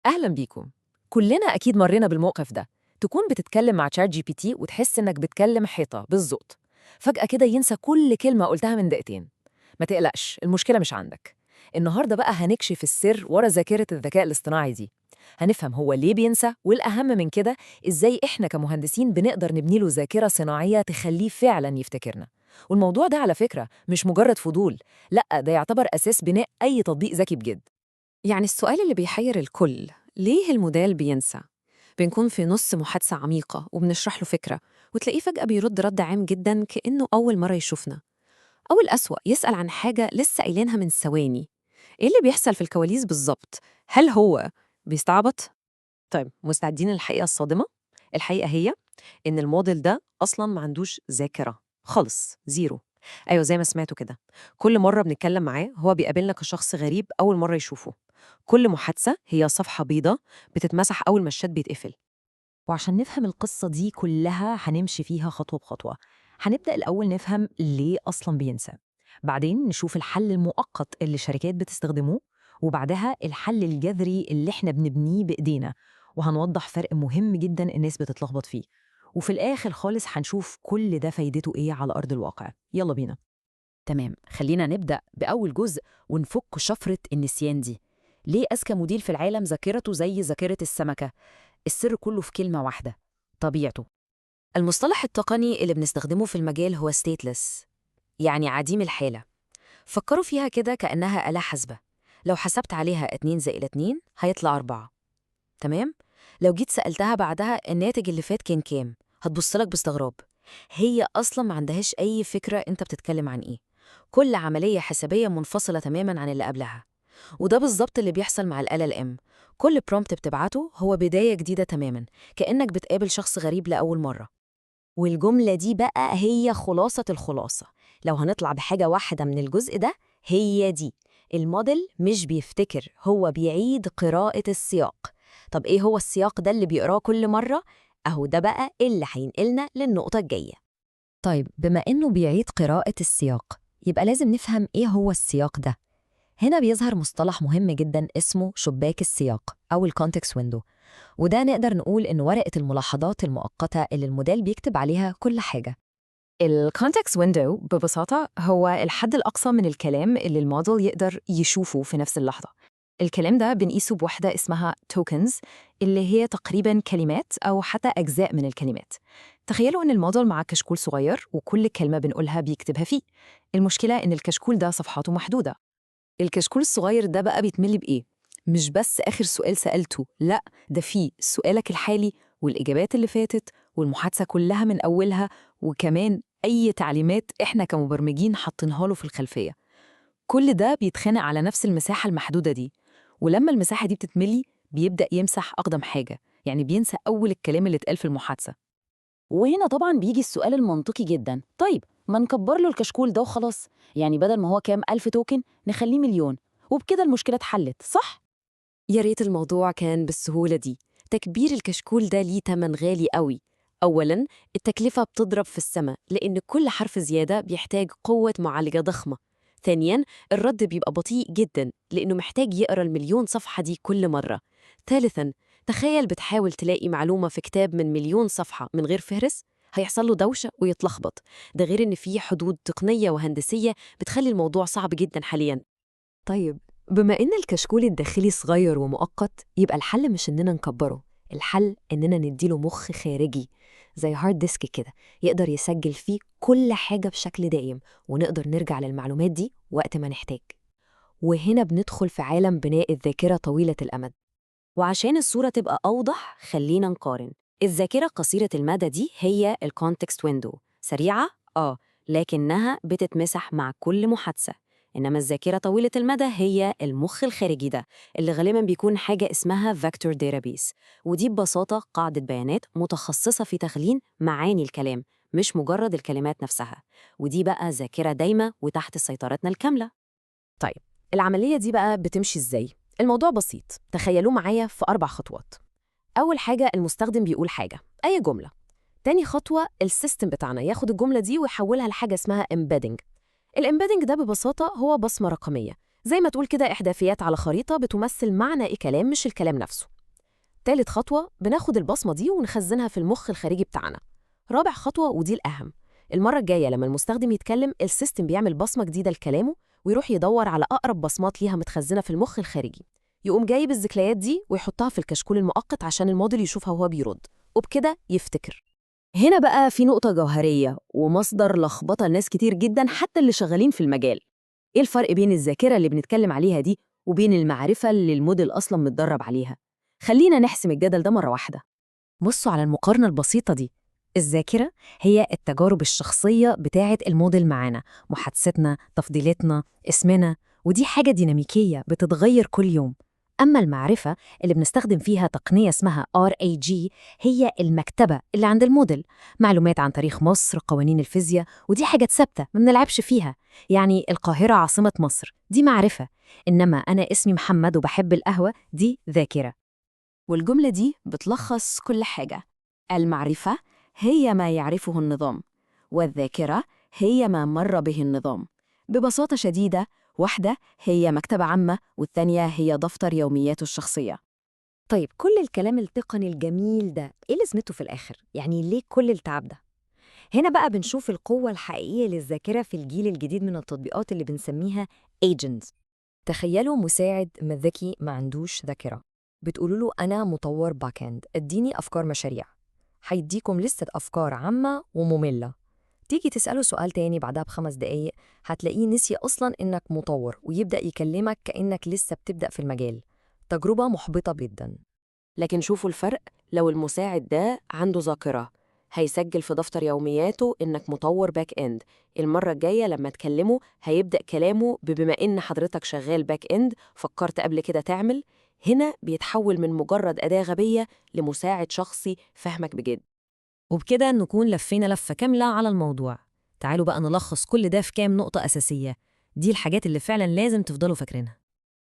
أهلا بيكم. كلنا أكيد مرينا بالموقف ده، تكون بتتكلم مع ChatGPT وتحس إنك بتكلم حيطة بالظبط. فجأة كده ينسى كل كلمة قلتها من دقيقتين. ما تقلقش، المشكلة مش عندك. النهاردة بقى هنكشف السر ورا ذاكرة الذكاء الاصطناعي دي. هنفهم هو ليه بينسى، والأهم من كده إزاي إحنا كمهندسين بنقدر نبني له ذاكرة صناعية تخليه فعلا يفتكرنا. والموضوع ده على فكرة مش مجرد فضول، لأ ده يعتبر أساس بناء أي تطبيق ذكي بجد. يعني السؤال اللي بيحير الكل، ليه الموديل بينسى؟ بنكون في نص محادثة عميقة وبنشرح له فكرة، وتلاقيه فجأة بيرد رد عام جدا كأنه أول مرة يشوفنا. أو الأسوأ، يسأل عن حاجة لسه قايلينها من ثواني. إيه اللي بيحصل في الكواليس بالظبط؟ هل هو بيستعبط؟ طيب، مستعدين للحقيقة الصادمة؟ الحقيقة هي إن الموديل ده أصلاً ما عندوش ذاكرة خالص، zero. أيوة زي ما سمعتوا كده، كل مرة بنتكلم معاه هو بيقابلنا كشخص غريب أول مرة يشوفه. كل محادثة هي صفحة بيضاء بتتمسح أول ما الشات بيتقفل. وعشان نفهم القصة دي كلها هنمشي فيها خطوة بخطوة. هنبدأ الأول نفهم ليه أصلاً بينسى، بعدين نشوف الحل المؤقت اللي الشركات بتستخدمه، وبعدها الحل الجذري اللي احنا بنبنيه بإيدينا، وهنوضح فرق مهم جداً الناس بتتلخبط فيه. وفي الآخر خالص هنشوف كل ده فايدته إيه على أرض الواقع. يلا بينا. تمام، خلينا نبدأ بأول جزء ونفك شفرة النسيان دي. ليه أذكى موديل في العالم ذاكرته زي ذاكرة السمكة؟ السر كله في كلمة واحدة: طبيعته. المصطلح التقني اللي بنستخدمه في المجال هو stateless، يعني عديم الحالة. فكروا فيها كده كأنها آلة حاسبة، لو حسبت عليها 2 زائد 2 هيطلع 4، تمام؟ لو جيت سألتها بعدها الناتج اللي فات كان كام، هتبصلك باستغراب. هي أصلاً ما عندهاش أي فكرة أنت بتتكلم عن إيه. كل عملية حسابية منفصلة تماماً عن اللي قبلها. وده بالظبط اللي بيحصل مع ال LLM. كل prompt بتبعته هو بداية جديدة تماماً، كأنك بتقابل شخص غريب لأول مرة. والجملة دي بقى هي خلاصة الخلاصة. لو هنطلع بحاجة واحدة من الجزء ده هي دي: الموديل مش بيفتكر، هو بيعيد قراءة السياق. طب إيه هو السياق ده اللي بيقراه كل مرة؟ أهو ده بقى اللي هينقلنا للنقطة الجاية. طيب، بما إنه بيعيد قراءة السياق، يبقى لازم نفهم إيه هو السياق ده. هنا بيظهر مصطلح مهم جدا اسمه شباك السياق أو ال context window، وده نقدر نقول إن ورقة الملاحظات المؤقتة اللي الموديل بيكتب عليها كل حاجة. ال context window ببساطة هو الحد الأقصى من الكلام اللي الموديل يقدر يشوفه في نفس اللحظة. الكلام ده بنقيسه بوحدة اسمها tokens، اللي هي تقريباً كلمات أو حتى أجزاء من الكلمات. تخيلوا إن الموديل معاه كشكول صغير وكل كلمة بنقولها بيكتبها فيه. المشكلة إن الكشكول ده صفحاته محدودة. الكشكول الصغير ده بقى بيتملي بإيه؟ مش بس آخر سؤال سألته، لأ ده فيه سؤالك الحالي والإجابات اللي فاتت والمحادثة كلها من أولها، وكمان أي تعليمات إحنا كمبرمجين حاطينها له في الخلفية. كل ده بيتخانق على نفس المساحة المحدودة دي، ولما المساحة دي بتتملي بيبدأ يمسح أقدم حاجة، يعني بينسى أول الكلام اللي اتقال في المحادثة. وهنا طبعاً بيجي السؤال المنطقي جداً، طيب ما نكبر له الكشكول ده وخلاص، يعني بدل ما هو كام ألف token نخليه مليون، وبكده المشكلة اتحلت، صح؟ يا ريت الموضوع كان بالسهولة دي. تكبير الكشكول ده ليه تمن غالي قوي. أولاً، التكلفة بتضرب في السماء لأن كل حرف زيادة بيحتاج قوة معالجة ضخمة. ثانياً، الرد بيبقى بطيء جداً لأنه محتاج يقرأ المليون صفحة دي كل مرة. ثالثاً، تخيل بتحاول تلاقي معلومة في كتاب من مليون صفحة من غير فهرس، هيحصل له دوشة ويتلخبط. ده غير إن في حدود تقنية وهندسية بتخلي الموضوع صعب جداً حالياً. طيب، بما إن الكشكول الداخلي صغير ومؤقت، يبقى الحل مش إننا نكبره، الحل إننا نديله مخ خارجي زي hard disk كده، يقدر يسجل فيه كل حاجة بشكل دائم، ونقدر نرجع للمعلومات دي وقت ما نحتاج. وهنا بندخل في عالم بناء الذاكرة طويلة الأمد. وعشان الصورة تبقى أوضح خلينا نقارن. الذاكرة قصيرة المدى دي هي ال context window، سريعة لكنها بتتمسح مع كل محادثة. إنما الذاكرة طويلة المدى هي المخ الخارجي ده، اللي غالباً بيكون حاجة اسمها Vector Database، ودي ببساطة قاعدة بيانات متخصصة في تخزين معاني الكلام، مش مجرد الكلمات نفسها. ودي بقى ذاكرة دايمة وتحت سيطرتنا الكاملة. طيب، العملية دي بقى بتمشي إزاي؟ الموضوع بسيط، تخيلوه معايا في 4 خطوات. أول حاجة، المستخدم بيقول حاجة، أي جملة. تاني خطوة، ال system بتاعنا ياخد الجملة دي ويحولها لحاجة اسمها embedding. ال embedding ده ببساطة هو بصمة رقمية زي ما تقول كده إحداثيات على خريطة بتمثل معنى الكلام مش الكلام نفسه. تالت خطوة، بناخد البصمة دي ونخزنها في المخ الخارجي بتاعنا. رابع خطوة، ودي الأهم، المرة الجاية لما المستخدم يتكلم، ال system بيعمل بصمة جديدة لكلامه ويروح يدور على أقرب بصمات ليها متخزنة في المخ الخارجي. يقوم جايب الذكريات دي ويحطها في الكشكول المؤقت عشان الموديل يشوفها وهو بيرد، وبكده يفتكر. هنا بقى في نقطة جوهرية ومصدر لخبطة لناس كتير جدا حتى اللي شغالين في المجال. إيه الفرق بين الذاكرة اللي بنتكلم عليها دي وبين المعرفة اللي الموديل أصلا متدرب عليها؟ خلينا نحسم الجدل ده مرة واحدة. بصوا على المقارنة البسيطة دي. الذاكرة هي التجارب الشخصية بتاعة الموديل معانا، محادثتنا، تفضيلاتنا، اسمنا، ودي حاجة ديناميكية بتتغير كل يوم. أما المعرفة اللي بنستخدم فيها تقنية اسمها RAG هي المكتبة اللي عند الموديل، معلومات عن تاريخ مصر، قوانين الفيزياء، ودي حاجة ثابتة ما بنلعبش فيها. يعني القاهرة عاصمة مصر دي معرفة، إنما أنا اسمي محمد وبحب القهوة دي ذاكرة. والجملة دي بتلخص كل حاجة. المعرفة هي ما يعرفه النظام، والذاكرة هي ما مر به النظام. ببساطة شديدة، واحدة هي مكتبة عامة والثانية هي دفتر يومياته الشخصية. طيب، كل الكلام التقني الجميل ده إيه لازمته في الآخر؟ يعني ليه كل التعب ده؟ هنا بقى بنشوف القوة الحقيقية للذاكرة في الجيل الجديد من التطبيقات اللي بنسميها agents. تخيلوا مساعد ذكي ما عندوش ذاكرة، بتقولوا له أنا مطور backend، اديني أفكار مشاريع، هيديكم لستة أفكار عامة ومملة. تيجي تسأله سؤال تاني بعدها ب5 دقايق، هتلاقيه نسي أصلا إنك مطور ويبدأ يكلمك كأنك لسه بتبدأ في المجال. تجربة محبطة جدا. لكن شوفوا الفرق، لو المساعد ده عنده ذاكرة هيسجل في دفتر يومياته إنك مطور back end. المرة الجاية لما تكلمه هيبدأ كلامه بما إن حضرتك شغال back end، فكرت قبل كده تعمل؟ هنا بيتحول من مجرد أداة غبية لمساعد شخصي فهمك بجد. وبكده نكون لفينا لفة كاملة على الموضوع. تعالوا بقى نلخص كل ده في كام نقطة أساسية. دي الحاجات اللي فعلا لازم تفضلوا فاكرينها.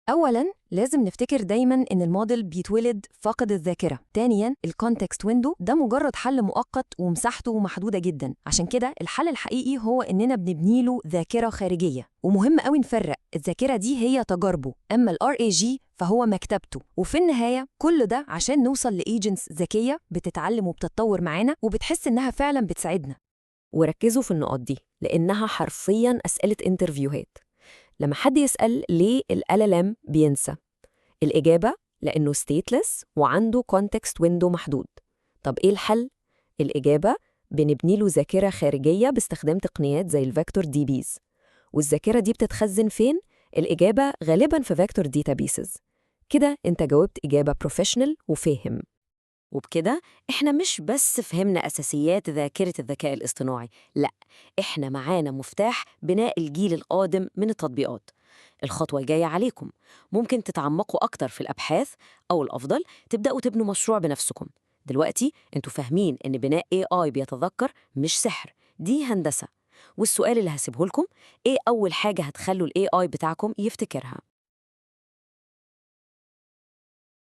أولاً، لازم نفتكر دايماً إن الموديل بيتولد فاقد الذاكرة. ثانياً، ال context window ده مجرد حل مؤقت ومساحته محدودة جداً، عشان كده الحل الحقيقي هو إننا بنبني له ذاكرة خارجية. ومهم قوي نفرق، الذاكرة دي هي تجاربه، أما ال RAG فهو مكتبته. وفي النهاية كل ده عشان نوصل ل agents ذكية بتتعلم وبتتطور معانا وبتحس إنها فعلاً بتساعدنا. وركزوا في النقط دي لأنها حرفياً أسئلة interview هات. لما حد يسأل ليه ال LLM بينسى؟ الإجابة لأنه stateless وعنده context window محدود. طب إيه الحل؟ الإجابة بنبني له ذاكرة خارجية باستخدام تقنيات زي ال vector DBs. والذاكرة دي بتتخزن فين؟ الإجابة غالباً في vector databases. كده أنت جاوبت إجابة professional وفاهم. وبكده إحنا مش بس فهمنا أساسيات ذاكرة الذكاء الاصطناعي، لا، إحنا معانا مفتاح بناء الجيل القادم من التطبيقات. الخطوة الجاية عليكم، ممكن تتعمقوا أكتر في الأبحاث أو الأفضل تبدأوا تبنوا مشروع بنفسكم. دلوقتي انتوا فاهمين إن بناء AI بيتذكر مش سحر، دي هندسة. والسؤال اللي هسيبه لكم: إيه أول حاجة هتخلوا ال AI بتاعكم يفتكرها؟